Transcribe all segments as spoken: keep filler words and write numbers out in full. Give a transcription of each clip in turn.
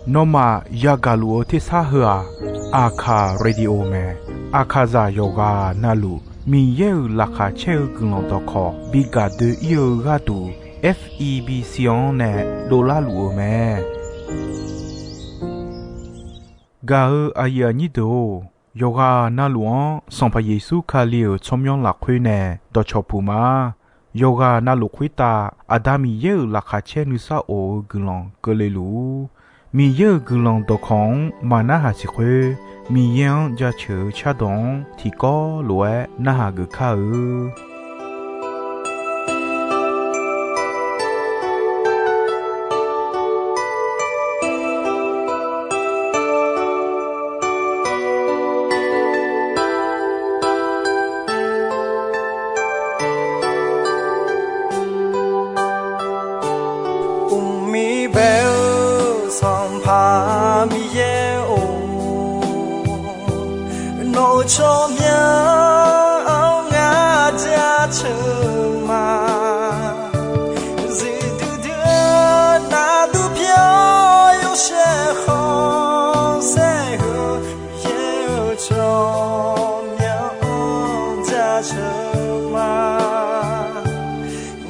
Nawmaf yagaq luf-eu tersar heu-aq, Aqkaq Radio mae. Aqkaqzaq yawqghaq navluf Miqyaer-euq laqkhaq caer-eu guiqlanq dawqkawq bi gaq doe-ir-eu gharduq, F E B C-anr nae dovlar luf-eu mae. Gaq-eu aqyuif aqnyir deuq-or, yawqghaq navluf-anr Sanqpaq Yeqsur Kali-euq tsawrmyanr lafkhoer nae dawqcawq puq ma. Yawqghaq navluf khoertav Aqda Miqyaer-euq laqkhaq caer nuisar of-eu guiqlanq keuvle luf-ur. Miqyaer-euq guiqlanq dawqkawq-anr maqnarhaq siq khoer, Miqyaer-anr jaceuq-eu cardawq-anr tiqkawv lof-aer narhaq geuf kar-eu. Uqmir bae-eu Sanqpaq Miqyaer-or, nawq-euq tsawrmyanr-anr ngar jaceuq ma. Zifduidui-eu nardur pyawr yawshaef khanqsaer heu, Miqyaer-euq tsawrmyanr-anr jaceuq ma.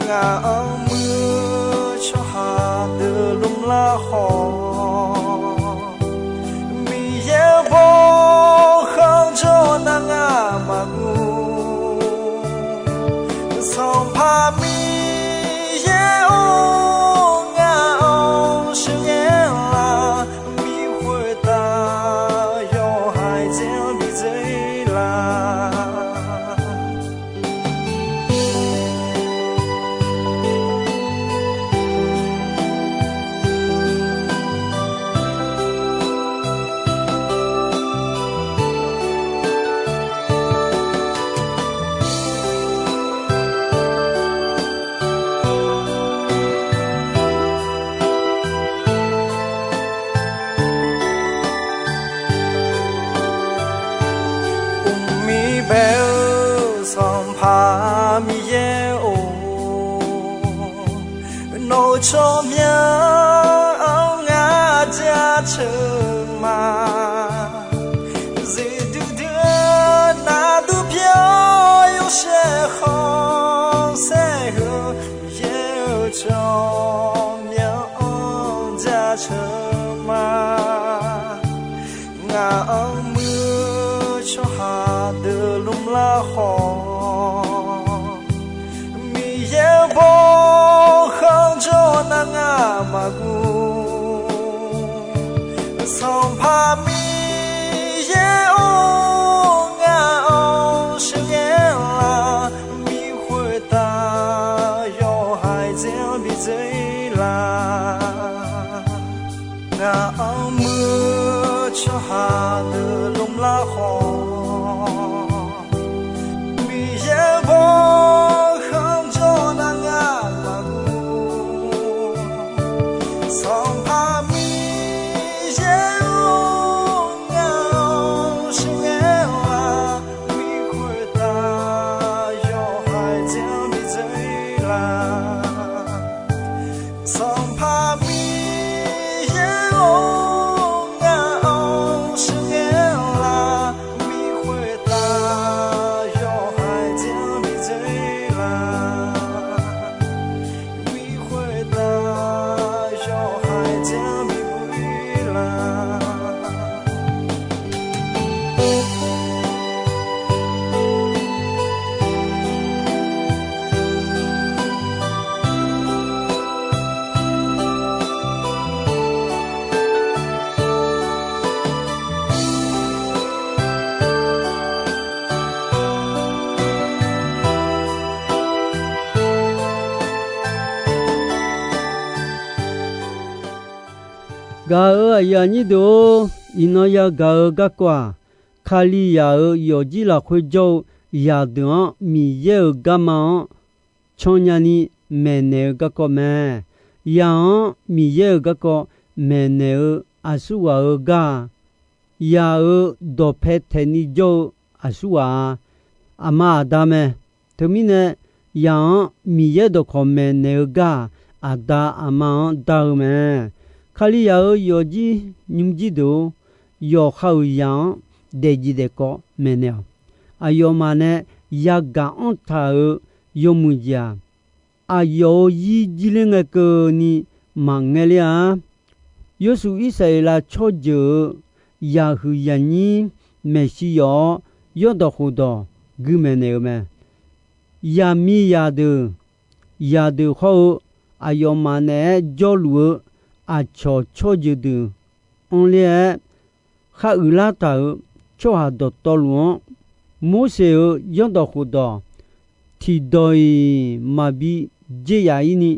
Ngaq-anr muir-eu tsawrhaq deuq lmrlar khawf, Miqyaer-euq bawkhanq jawr nar ngar maqguv. Sanqpaq Miqyaer-or, ngaq-anr sheuqghae la, mi khoertav yawhaiq dzaer-anr bi dzaer la. Uqmir bae-eu Sanqpaq Miqyaer-or, nawq-euq tsawrmyanr-anr ngar jaceuq ma. Zifduidui-eu nardur pyawr yawshaef khanqsaer heu, Miqyaer-euq tsawrmyanr-anr jaceuq ma. Ngaq-anr muir-eu tsawrhaq deuq lmrlar khawf, Miqyaer-euq bawkhanq jawr nar ngar maqguv. Sanqpaq Miqyaer-or, ngaq-anr sheuqghae la, mi khoertav yawhaiq dzaer-anr bi dzaer la. Ngaq-anr muir-eu tsawrhaq deuq lmrlar khawf, Miqyaer-euq bawkhanq jawr nar ngar maqguv. Sanqpaq Miqyaer-or, ngaq-anr sheuqghae la, mi khoertav yawhaiq dzaer-anr bi dzaer la. Sanqpaq Miqyaer-or, ngaq-anr sheuqghae la, mi khoertav yawhaiq dzaer-anr bi dzaer la. Mi khoertav yawhaiq dzaer-anr bi guir la. Gaq-euq aqyuif aqnyir deuq-or, iqnan yagaq-eu garkawv-aq, Kalizaq-euq yawfjir lafkhoer jawr-eu zaqdeuq-anr Miqyaer-euq garma-anr cannya ni maeqnaeq-eu garkawv mae. Zaq-anr Miqyaer-euq garkawv maeqnaeq-eu aqsurghaq-eu gar-aq, zaq-euq dawqpae taeqni jawr-eu aqsurghaq-a, aqma aqda mae. Teumirnae, zaq-anr Miqyaer dawqkawq maeqnaeq-eu gar-aq, aqda aqma-anr dar-eu mae. Kalizaq-euq yawqjir nymrjir deuq-or, yawqha-euq zaq-anr daefjeq daefkawv maeqnaeq-awq. Aqyawfmaf nae yagaq anr taq-euq yawmuiq jeq-aq, aqyawf-euq zir jirler ngae keuvni maqngae ler-a. Yawshuif Irsaqleqlav tsawrjeuq-euq yaqhuiq yaqnyir maeqshi yawf-awr, yawrdawq khofdawq gui maeqnaeq-eu mae. Yaqmiqzaq deuq, zaqdeuq hawr-eu aqyawfmaf naeq-aer jawrluf-eu aqcawq tsawrjeuq deuq anr ler-aer, khar uiqlar taq-euq tsawrhaq dawqtawvluf-anr, Morseq-euq yawrdawq khofdawq tiqdawq-iq maqbi dzer yaf-ir ni,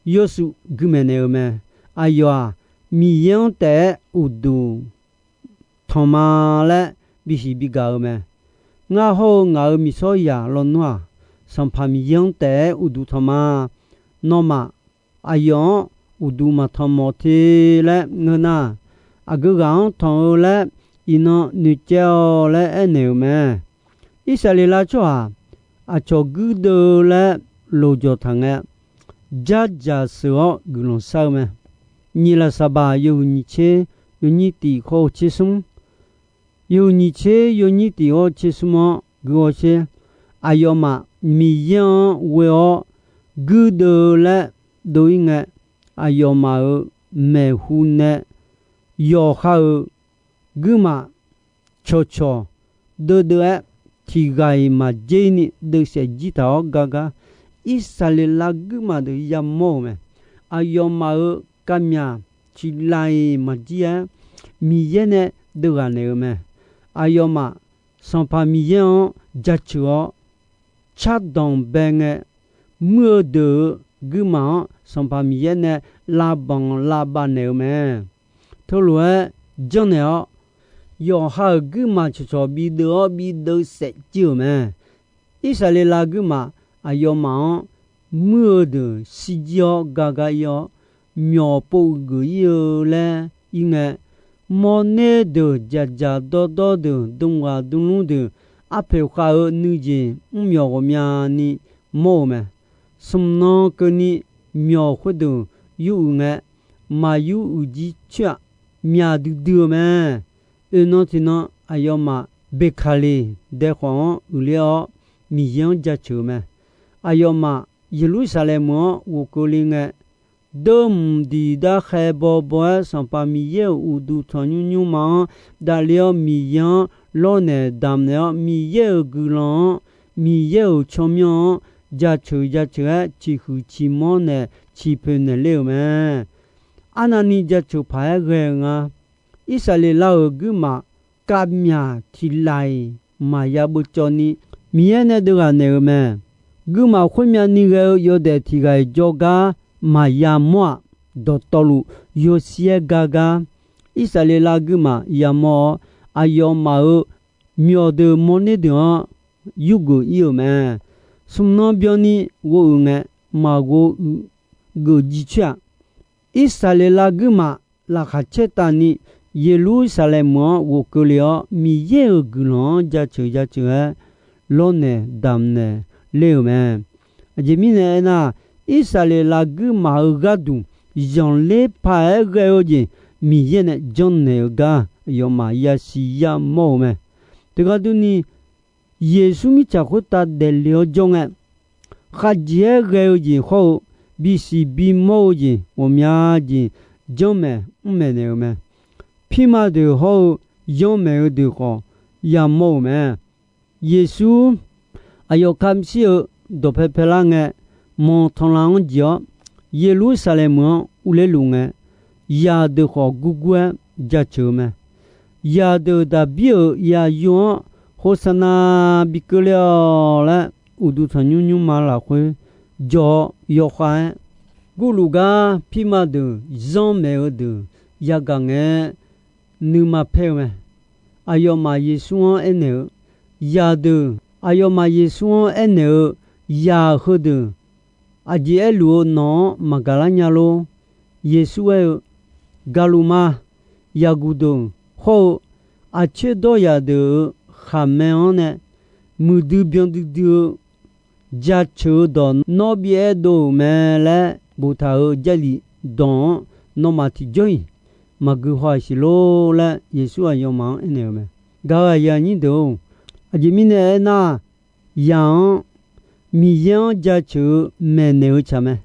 yawshuif gui maeqnaeq-eu mae. Aqyawf-aq, Miqyaer-anr taef-aer uqduq tanq ma laer bisiq bigaq-eu mae. Ngar hawr-eu ngaq-euq miqsawrzaq lawnmr-aq, Sanqpaq Miqyaer-anr taef-aer uqduq tanq ma. Nawmaf, aqyawf-anr uqduq maqtanq mawf te laer ngeur nar, aqgeu ghaq-anr tanq-eu laer iqnan noeqcaev-awq laer aernaeq-euq mae. Irsaqleqlav tsawrhaq aqcawq guirdeuv-eu laer lofjawq taq ngae, jardzaq sheuq-awr guiqlanq shar-eu mae. Nyiq lafsaqbaq yawhuiq nyiq tser yawnyir tiq hawr-eu tser smr, yawhuiq nyiq tser yawnyir tiq hawr-eu tser smr-anr gui hawsher. Aqyawfmaf Miqyaer-anr ghoe-awr guirdeuv-eu laer dov-ir ngae, aqyawfmaf-euq maeqhu nae yawqha-euq guirmaf cawqcawq deuvdeuv-aer tiq ghaq-iq maqjer ni deuvsaef jir taq-awr gar gar, Irsaqleqlav guirmaf deuq yamawr-euq mae. Aqyawfmaf-euq kavmyaq tiq laf-iq maqjir-aer Miqyaer nae deuvghaq naeq-eu mae. Aqyawfmaf Sanqpaq Miqyaer-anr jaceuq-awr, cardanq bae ngae, muir-eu deuq-euq guirmaf-anr Sanqpaq Miqyaer nae lavbanq lavbav naeq-eu mae. Teulof-aer janrnaeq-awr, yawqha-euq guirmaf cawqcawq bideuv-awr bideuvsaef jir-euq mae. Irsaqleqlav guirmaf aqyawfmaf-anr muir-eu deuq shirjir-awr gar gar ir-awr, myawq pov uiqgeuf ir-eu laer ir ngae, mawrner deuq, dzaqdzaq dawrdawr deuq, dmghaq dmlmr deuq, arpoeq khav-eu nuijeq mrmyawq ghawqmyani mawr-eu mae. Smq nan keuvni myawq khoerdeuq yuruiq ngae, maq yuruiq jir coer-aq, myaq duidui-eu mae. Oeqnan tiqnan aqyawfmaf Beqkaqleq dae khawf-anr uiqler-awr, Miqyaer-anr jaceuq-eu mae. Aqyawfmaf Yeqlursaqlaeq meuq-anr ghofkeuv le ngae, deuvmq diqdar khaebaw baw-aer Sanqpaq Miqyaer-euq uqduq tanqnymr nymrma-anr davle-awr, Miqyaer-anr lawrnaeq damq naeq-awr, Miqyaer-euq guiqlanq-anr, Miqyaer-euq tsawrmyanr-anr jaceuq jaceuq-aer, ciqhuiq ciqmanr nae ciqpoeq naeq ler-euq mae. Arnavni jaceuq paq-aer ghae-eu nga. Irsaqleqlav-euq guirmaf kavmyaq tiq laf-iq maqya beuvcawv ni, Miqyaer nae deuvghaq naeq-eu mae. Guirmaf khoermyav ni ghae-eu yawdaef tiq ghaq-iq jawrgar maqya mawr-aq, dawqtawvluf yawshir-aer gar gar, Irsaqleqlav guirmaf yamawr-awr, aqyawfmaf-euq myawq deuq mawrner deuq-anr yurgeuf ir-euq mae. Smq nan byanni ghov-euq ngae, maq ghov uiqgeuf jir coer-aq, Irsaqleqlav guirmaf laqkhaq caer tavni, Yeqlursaqlaeq meuq-anr ghofkeuv le-awr, Miqyaer-euq guiqlanq-anr jaceuq jaceuq-aer lawrnaeq damq naeq ler-euq mae. Aqjeq mirnae aernar, Irsaqleqlav guirmaf-euq gharduq zanqler paq-aer ghae-eu jeq Miqyaer nae janrnaeq-eu gar aqyawfmaf yasiq yamawr-eu mae. Teughaq durni, Yeqsur mirtsaq khoertav daefle-awr jawr ngae, khavjeq-aer ghae-eu jeq hawr-eu bisiq bimawr-eu jeq ghawqmya jeq janrmaeq mrmaeq naeq-eu mae. Pirma deuq hawr-eu yanrmaeq-eu deuq khawf yamawr-euq mae. Yeqsur aqyawf kamq shir-eu dawqpae paelar ngae, manq tanqlav-anr jeq-awr, Yeqlursaqlaeq meuq-anr urler luf ngae, zaqdeuq khawf gurgur-aer jaceuq-eu mae. Zaqdeuq Daqbir-euq zaqyo-anr Hoqsaqnaq bi keuvle-awq laer, uqduq tanqnymr nymrma lafkhoer jawq-awr yawkhav-aer, gurluf gar pirma deuq zanrmaeq-eu deuq yagaq ngae, nuima paer-eu mae. Aqyawfmaf Yeqsur-anr aernaeq-eu, zaqdeuq, aqyawfmaf Yeqsur-anr aernaeq-eu, zaq heudeuq aqjeq aerluf-eu nawq-anr maqgaq lar nya lor? Yeqsur aer-eu, gaqluf ma. Yaqguq deuq hawr-eu aqcoer dawryaq deuq-euq khaqmae-anr nae muiqdui byan duidui-eu jaceuq-eu dawq nawr bi aerdov-euq mae laer boftaq-euq Jarlif dawq-anr nawmaf tiqjawr-iq maqgui haw-aq siq lor laer, Yeqsur aqyawfmaf-anr aernaeq-eu mae. Gaq-euq aqyuif aqnyir deuq-or, aqjeq mirnae aernar, yaq-anr Miqyaer-anr jaceuq-eu maeqnaeq-eu tsaq mae.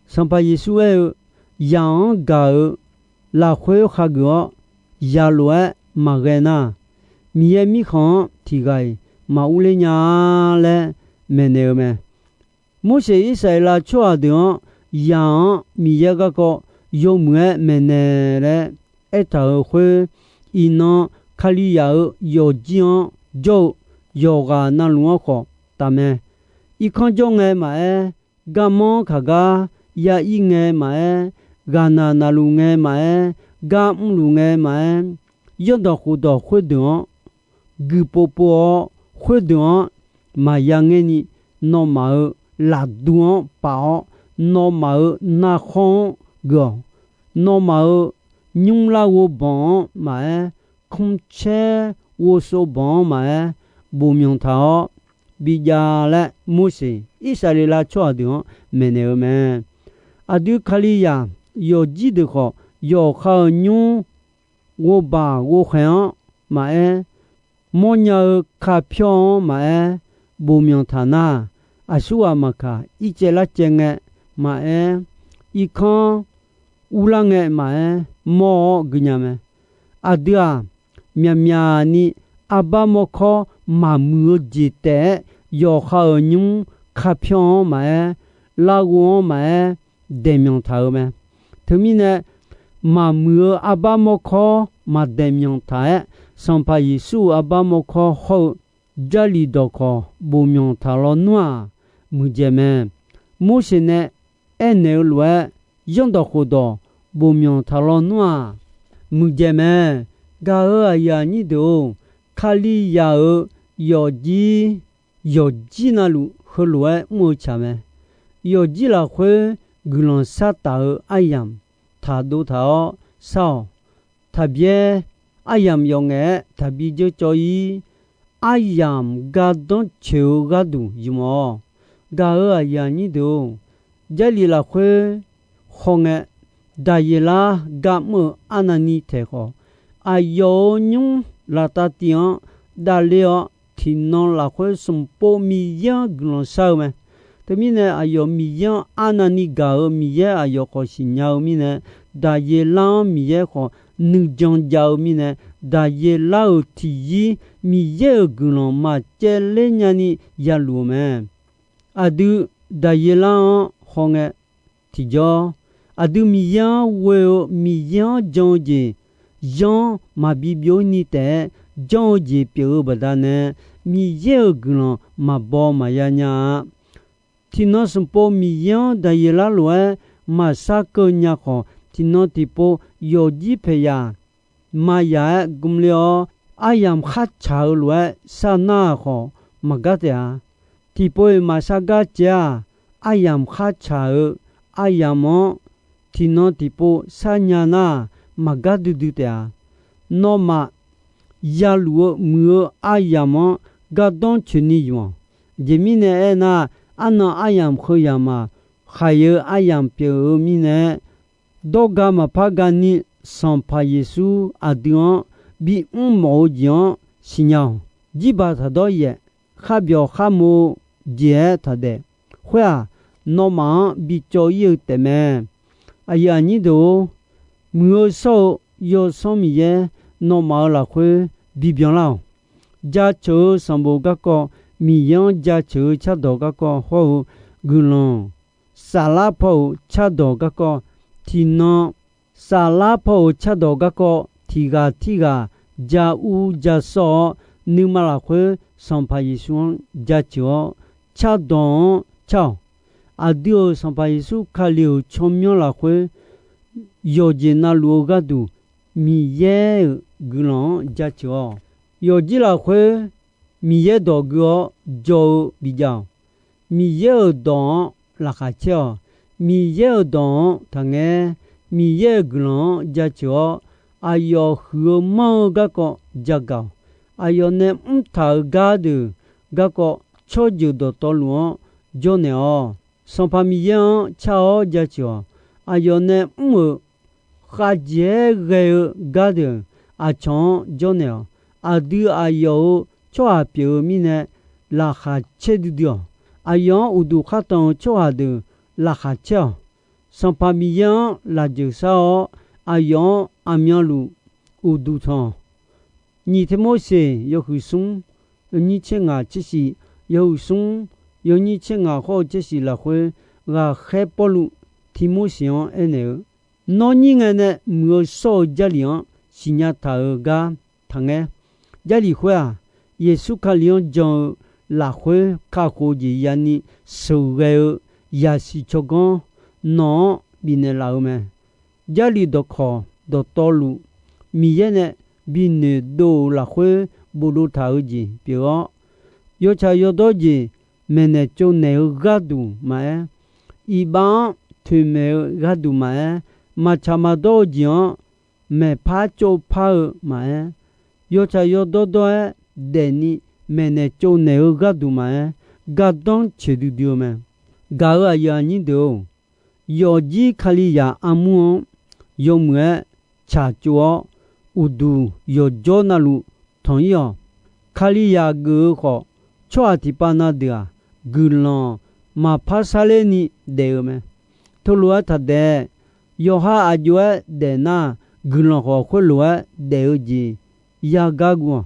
Sanqpaq Yeqsur aer-eu, yaq-anr gaq-euq lafkhoer hageuf-awr, yaq lof-aer maqghae nar, Miqyaer Mirkhanq-anr tiq ghaq-iq maqurler nya-a laer maeqnaeq-eu mae. Morseq Irsaqleqlav tsawrhaq deuq-anr yaq-anr Miqyaer garkawv yawmuiq-aer maeqnaeq laer aertaq-euq khoer, iqnan Kalizaq-euq yawfjir-anr jawr-eu yawqghaq navluf-anr khawf taf mae. Irkanr jawr ngae maqaer, garmanr kaq gar ya ir ngae maqaer, ghaqnaq naqluf ngae maqaer, gar mrluf ngae maqaer, zanrdawq khofdawq khoerdeuq-anr guiqpov pov-awr, khoerdeuq-anr maqya ngaer ni, nawmaf-euq lafdu-anr paf-awr, nawmaf-euq narkhawr-anr geuf-awq. Nawmaf-euq nymr larghov banq-anr maqaer, kmrcaer ghovsov banq-anr maqaer, bofmyanq taq-awr bijav laer, Morseq Irsaqleqlav tsawrhaq deuq-anr maeqnaeq-eu mae. Aqdui Kalizaq yawfjir deuq khawf, yawqha-euq nymr ghovbaq ghovkhaeq-anr maqaer, mawrnya-eu kapyawr-anr maqaer, bofmyanq taq nar, aqsurghaq maqkaq ircaev larcaev ngae maqaer, irkanr urlar ngae maqaer, mawr-awr gui nya mae. Aqdui-aq, myaqmyaq ni arbar mawrkawr maqmuiq-eu jeq taef-aer, yawqha-euq nymr kapyawr-anr maqaer, larghov-anr maqaer, daeqmyanq taq-eu mae. Teumirnae, maqmuiq-eu arbar mawrkawr maqdaeqmyanq taq-aer, Sanqpaq Yeqsur-euq arbar mawrkawr hawr-eu Jarlif dawqkawq bofmyanq taq lawnmr-aq, muiqdzaeq mae. Morseq nae aernaeq-eu lof-aer, zanrdawq khofdawq bofmyanq taq lawnmr-aq, muiqdzaeq mae. Gaq-euq aqyuif aqnyir deuq-or, Kalizaq-euq yawfjir, yawfjir navluf heulof-aer mr-eu tsaq mae. Yawfjir lafkhoer guiqlanq shartaf-eu aryamq taqdov taq-awr shar-awq. Taqbyaer aryamq yawf ngaef-aer taqbi dzeur cawv-ir. Aryamq gardanr coeq-eu gharduq ymq-awq. Gaq-euq aqyuif aqnyir deuq-or, Jarlif lafkhoer hawngae, Daqyeqlar gar mr-eu arnavni taeq khawf, aqyawf-euq nymr laftav tiv-anr davler-awr, tiqnan lafkhoer sanqpov Miqyaer-anr guiqlanq shar-eu mae. Teumirnae, aqyawf Miqyaer-anr arnavni gaq-euq Miqyaer aqyawf khawf siqnya-eu mirnae, Daqyeqlar-anr Miqyaer khawf nuijan jav-eu mirnae, Daqyeqlar-euq tiqyir Miqyaer-euq guiqlanq maqcaevler nyani yaluf-eu mae. Aqdui Daqyeqlar-anr hawngae, tiqjawr, aqdui Miqyaer-anr ghoe-eu Miqyaer-anr jan-eu jeq, yanr maqbi byov ni taef-aer janr-eu jeq pyeuf-eu baqdanae, Miqyaer-euq guiqlanq maqbaw maqya nya-a. Tiqnan sanqpov Miqyaer-anr Daqyeqlar lof-aer maqshar keuv nya khawf, tiqnan tiqpov yawfjir paeqyaq maqyaq-aer gmler-awr, aryamq khartsaq-eu lof-aer shar nar-aq khawf, maqgar taef-a. Tiqpov-iq maqshar gar caev-aq, aryamq khartsaq-eu aryamq-anr tiqnan tiqpov sharnya nar-aq, maqgar duidui taef-a. Nawmaf yaluf-eu muiq-eu aryamq-anr gardanr coeqni ymq-awq. Aqjeq mirnae aernar, arnan aryamq heu yamq-aq, khaq-eu aryamq pyeuf-eu mirnae, dawrga maqpar gani Sanqpaq Yeqsur aqdui-anr bimr mawf-eu jeq-anr siqnya-awq. Jirbaq taqdawr yaef, kharbyawq kharmo-eu jeq-aer taqdaef. Khoer-aq, nawmaf-anr bicawv-ir-eu taefmae. Aqyuif aqnyir deuq-or, muiq-eu shawr-eu Yawsanr Miqyaer nawmaf-euq lafkhoer bibyan lar-awq. Jaceuq-eu sanqbof garkawv, Miqyaer-anr jaceuq-eu cardawq garkawv hawr-eu guiqlanq saflar paw-euq cardawq garkawv, tiqnan saflar paw-euq cardawq garkawv tiq ghaq tirghaq ja ur ja sawr-awr, nuima lafkhoer Sanqpaq Yeqsur-anr jaceuq-awr, cardawq-anr car-awq. Aqdui-euq Sanqpaq Yeqsur Kali-euq tsawrmyanr lafkhoer yawqjeq navluf-eu gharduq Miqyaer-euq guiqlanq-anr jaceuq-awq. Yawqjir lafkhoer Miqyaer dawq gui-awr jaw-eu bijav-awq. Miqyaer-euq dawq-anr laqkhaq caer-awq. Miqyaer-euq dawq-anr taqngaer. Miqyaer-euq guiqlanq-anr jaceuq-awr, aqyawf huiq-eu manr-eu garkawv jagaq-awq. Aqyawf nae mrtaq-euq gardeuq garkawv tsawrjeuq dawqtawvluf-anr jawrnaeq-awq. Sanqpaq Miqyaer-anr car-awr jaceuq-awq. Aqyawf nae mr-euq khavjeq-aer ghae-eu gardeuq aqcawq-anr jawrnaeq-awq. Aqdui aqyawf-euq tsawrhaq pyeuf-eu mirnae, laqkhaq caer duidui-awq. Aqyawf-anr uqduq khar tanq-eu tsawrhaq deuq laqkhaq caer-awq. Sanqpaq Miqyaer-anr lafjeuq shar-awr, aqyawf-anr aqmyanluf uqduq tanq-awq. Nyiq Tirmorseq yawhuiq smr, yawnyir tser ngaq tser shif, yawhuiq smr, yawnyir tser ngaq hawr-eu tser shif lafkhoer, ghaqkhaer Pawrluv Tirmorseq-anr aernaeq-eu, Nawr nyir ngae nae muiq-eu shawr-eu Jarlif-anr siqnya taq-euq gar taqngaer. Jarlif khoer-aq, Yeqsur Kali-anr jan-eu lafkhoer kakhof jeq yani sheuqghae-eu yasiq tsawrganr nawq-anr bifnaeq laf-eu mae. Jarlif dawqkawq dawqtawvluf Miqyaer nae binoeq dov-euq lafkhoer bofdov taq-eu jeq pyeuf-awr, yawtsaq yawdawr jeq maeqnaeq tsovnaeq-eu gharduq maqaer, iqbax-anr toeqmaeq-eu gharduq maqaer, maqtsaq maqdawr-eu jeq-anr maeqpar tsovpar-eu maqaer, yawtsaq yawdawr dawr-aer daefni maeqnaeq tsovnaeq-eu gharduq maqaer, gardanr coeq duidui-eu mae. Gaq-euq aqyuif aqnyir deuq-or, yawfjir Kalizaq armur-anr yawmuiq-aer tsaqtsov-awr, uqduq yawqjawr navluf tanq-ir-awq. Kalizaq geuf-eu khawf, tsawrhaq tiqpav na deuq-aq, guiqlanq maqpar sarlerni daef-eu mae. Teulof-aer taqdaef. Yawqha aqjox-aer daef nar, guiqlanq khawf khoerlof-aer daef-eu jeq yagar guv-awq.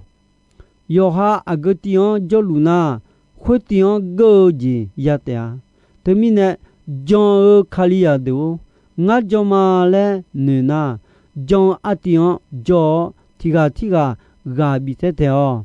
Yawqha aqgeu tiv-anr jawrluf nar, khoer tiv-anr geur-eu jeq ya taef-a. Teumirnae, jan-eu Kalizaq deuq-or, ngar jan ma laer noeq nar, jan-eu artiv-anr jawr-awr, tiqghaq tirghaq ghaq bif taer taeq-awq.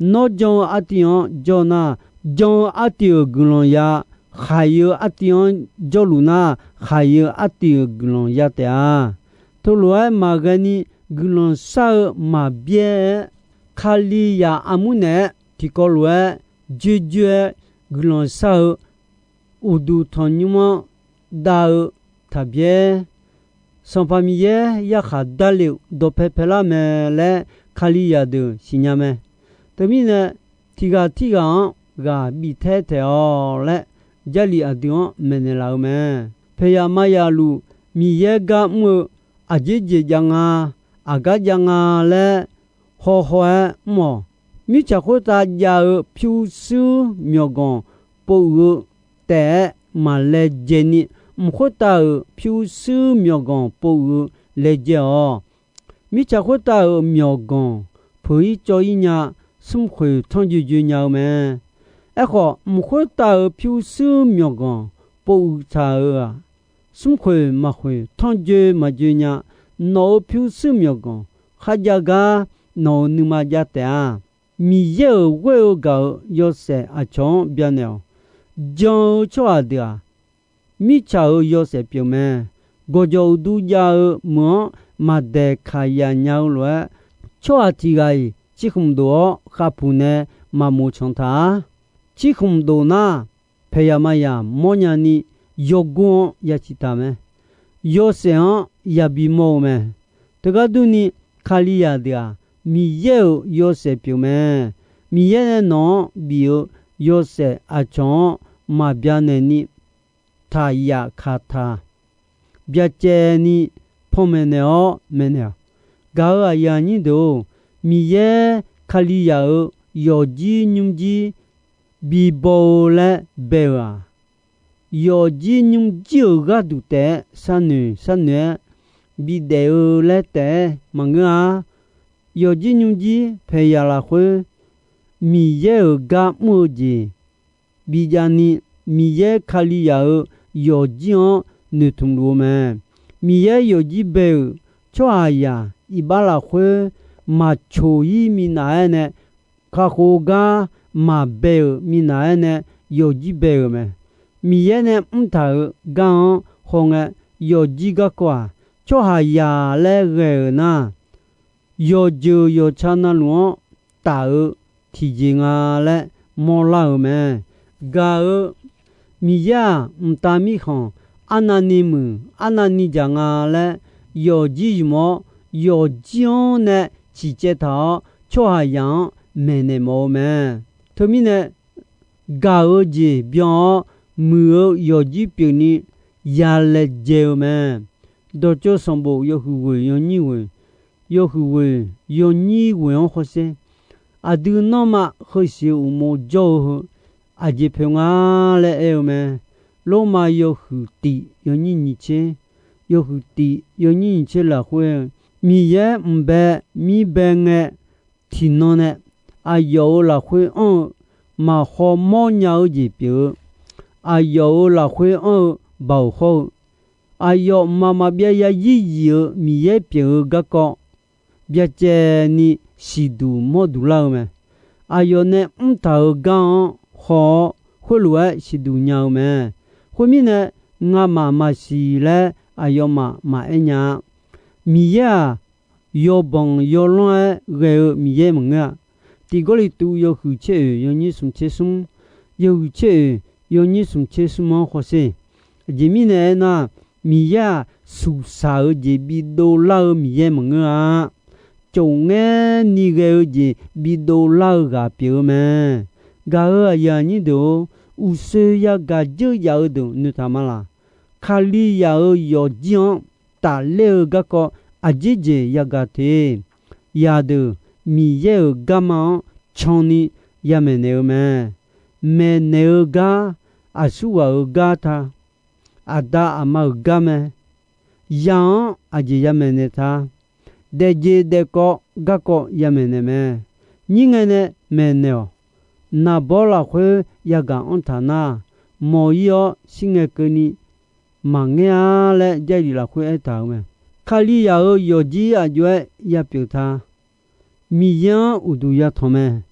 Nawr jan-eu artiv-anr jawr nar, jan-eu artiv-euq guiqlanq ya, khaiq-eu artiv-anr jawrluf nar, khaiq-eu artiv-euq guiqlanq ya taef-a. Teulof-aer maqghae ni guiqlanq shar-eu maqbyaer-aer, Kalizaq armur naeq-aer tiqkawv lof-aer joerjoer-aer guiqlanq shar-eu uqduq tanqnymr-anr dav-eu taqbyaer. Sanqpaq Miqyaer yarkhaq darle-euq dawqpae paelar mae laer Kalizaq deuq siqnya mae. Teumirnae, tiqghaq tirghaq-anr ghaq bif taer taeq-awq laer Jarlif aqdui-anr maeqnaeq laf-eu mae. Paeqyaq mayaqluf Miqyaer gar mr-eu aqjeq jeq jav nga, aqgar jav nga laer hawhaw-aer mr-awq. Mirtsaq khoertav jav-eu pyurshuir myawqganq povuiq-eu taef-aer maq laejae ni, mq khoertav-euq pyurshuir myawqganq povuiq-eu laejae-awq. Mirtsaq khoertav-euq myawqganq peuq-ir cawv-ir nya, smrkhoeq tanrjoe joe nya-eu mae. Aerkhawf, mq khoertav-euq pyurshuir myawqganq povuiq taq-euq-aq, smrkhoeq maqkhoeq tanrjoe maqjoe nya. Nawq-euq pyurshuir myawqganq kharjav gar nawq-euq nuima jav taef-a. Miqyaer-euq ghoer-eu gaq-euq yawshaef aqcawq-anr byanaeq-awq. Jan-eu tsawrhaq deuq-aq, mirtsaq-euq yawshaef pyeuf mae. Gawqjawq uqdu jav-eu meuq-anr maqdaeq kaq yaf nya-eu lof-aer, tsawrhaq tiq ghaq-iq cirkhmq dof-awr khavpuq nae maqmoq canq taq-a. Cirkhmq dof nar, paeqyaq mayaq mawrnya ni yawgor-anr ya ciq taq mae. Yawshaef-anr yabi mawr-eu mae. Teugar durni, Kalizaq deuq-aq, Miqyaer-euq yawshaef pyeuf mae. Miqyaer nae nawq-anr bif-eu yawshaef aqcawq-anr maqbya naeq ni, taq yaf kaq taq byacaevni panmaeq naeq-awr maeqnaeq-awq. Gaq-euq aqyuif aqnyir deuq-or, Miqyaer Kalizaq-euq yawqjir nymrjir bibaw-eu laer bae-euq-aq, yawqjir nymrjir-euq gharduq taef-aer sharnoeq sharnoeq-aer bidaef-eu laer taef-aer maqngeur-a. Yawqjir nymrjir paeqyaq lafkhoer Miqyaer-euq gar mr-eu jeq bijavni, Miqyaer Kalizaq-euq yawqjir-anr noeqtmq luf-eu mae. Miqyaer yawqjir bae-euq tsawrhaqzaq iqbax lafkhoer maqcoq-ir minav-aer nae, kakhof gar maqbae-euq minav-aer nae yawqjir bae-euq mae. Miqyaer nae mrtaq-euq gar-anr hawngae, yawqjir garkawv-aq, tsawrhaqzaq laer ghae-euq nar, yawqjeuq yawqtsa navluf-anr taf-eu tiqjeq nga laer mawrlar-euq mae. Gaq-eu Miqyaer-aq, mqtav mirkhanq arnavni muiq arnavni jaq nga laer yawqjir ymq-awr, yawqjir-anr nae ciqcaev taq-awr, tsawrhaqzaq-anr maeqnaeq mawf-eu mae. Teumirnae, gaq-eu jeq byan-awr, muiq-eu yawqjir pyeufni yalaejae-eu mae. Dawqtsov sanqbof yawhuiq ghoeq yawnyir ghoeq, yawhuiq ghoeq yawnyir ghoeq-anr hawsher. Aqdui nanrma heusiq-eu uqmov jawr-eu heu aqjeq poeq nga laer aer-eu mae. Lormav yawhuiq tif yawnyir nyiq tser, yawhuiq tif yawnyir nyiq tser lafkhoer, Miqyaer mqbae mirbae ngae, tiqnan nae aqyawf-euq lafkhoer anr-eu maqhaw mawrnya-eu jeq pyeuf-eu, aqyawf-euq lafkhoer anr-eu baoq hawr-eu, aqyawf mqmaq maqbyav yarzir yif-eu Miqyaer pyeuf-eu garkawv byacaevni siqduq mawrduq lar-eu mae. Aqyawf nae mrtaq-euq gar-anr haw-awr, khoerlof-aer siqduq nya-eu mae. Khoermirnae, ngamaf maqsiq laer aqyawfmaf maqaer nya-a. Miqyaer-aq, yawbanq yawlanr-aer ghae-eu Miqyaer maqngeur-a. Tiq Gawrliqtu yawhuiq tser oeq yawnyir smq tser smr, yawhuiq tser oeq yawnyir smq tser smr-anr hawsher. Aqjeq mirnae aernar, Miqyaer-aq, suqsaq-eu jeq bidov lar-eu Miqyaer maqngeur-a. Cof ngaer ni ghae-eu jeq bidov lar-eu ghaq pyeuf-eu mae. Gaq-euq aqyuif aqnyir deuq-or, uqshoe yagaq dzeur yaf-eu deuq noeqtaq ma laq. Kalizaq-euq yawqjir-anr tafler-eu garkawv aqjeq jeq yagaq te. Yaqdeuq Miqyaer-euq garma-anr canni yamaeq naeq-eu mae. Maeqnaeq-eu gar aqsurghaq-euq gar ta, aqda aqma-euq gar mae. Ya-anr aqjeq yamaeq naeq ta, daefjeq daefkawv garkawv yamaeq naeq mae. Nyir ngae nae maeqnaeq-awq. Naqbawr lafkhoer yagaq anr taq nar, mawq-ir-awr shir ngae keuvni maqngaer-a laer Jarlif lafkhoer aertaq-euq mae. Kalizaq-euq yawqjir aqjox-aer yapyeuf ta, Miqyaer-anr uqduq yatanq mae.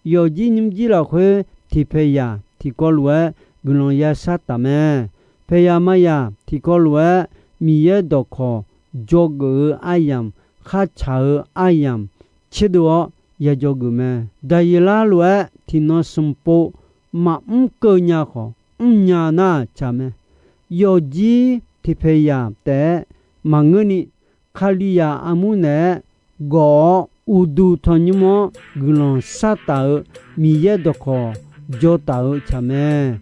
Yawqjir nymrjir lafkhoer tiqpaeq yaq tiqkawv lof-aer guiqlanq ya shar taf mae. Paeqyaq mayaq tiqkawv lof-aer Miqyaer dawqkawq dzawgeuf-eu aryamq, khartsaq-eu aryamq tserdov-awr ya dzawgeuf mae. Daqyeqlar lof-aer tiqnan smq pov maqmr keuv nya khawf, mrnya nar tsaq mae. Yawqjir tiqpaeq yaq taef-aer maqngeurni, Kalizaq armur naeq-aer gawf-awr uqduq tanqnymr-anr guiqlanq shar taf-eu Miqyaer dawqkawq dzaw taf-eu tsaq mae.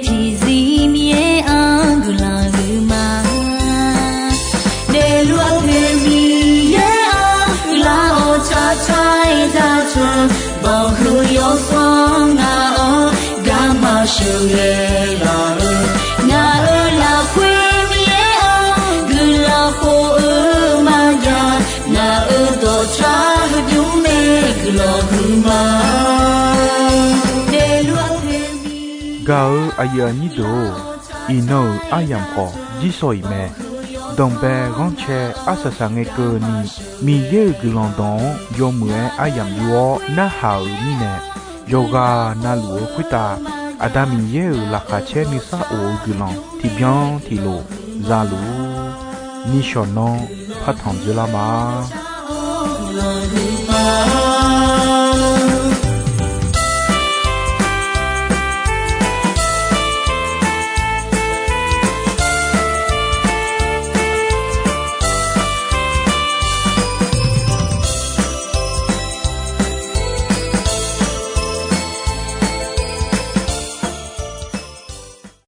Tiqzir Miqyaer-anr guiqlanq huiqma. Daefluf-eu Miqyaer-anr guiqlanq-awr, tsaqtsaq-iq daqtaq, bawqhuiq yawsanr ngaq-anr garma sheuqghae laf-eu, ngaq-euq lafkhoer Miqyaer-anr guiqlanq khof-eu maqjav, ngaq-euq dawqtawvluf heubymr mae guiqlanq huiqma. Daefluf-eu Gaq-euq aqyuif aqnyir deuq-or, iqnan-euq aryamq khawf jirsawq iq mae. Danqbae ghanrcae arsaq saq ngae keuvni, Miqyaer-euq guiqlanq dawq-anr yawmuiq-aer aryamq yur-awr narhaq-euq mirnae, yawqghaq navluf-eu khoertav Aqda Miqyaer-euq laqkhaq caer nuisar of-eu guiqlanq tiqbyan tiqlof za luf-ur. Nishawq nanr partanq dzoerlar ma.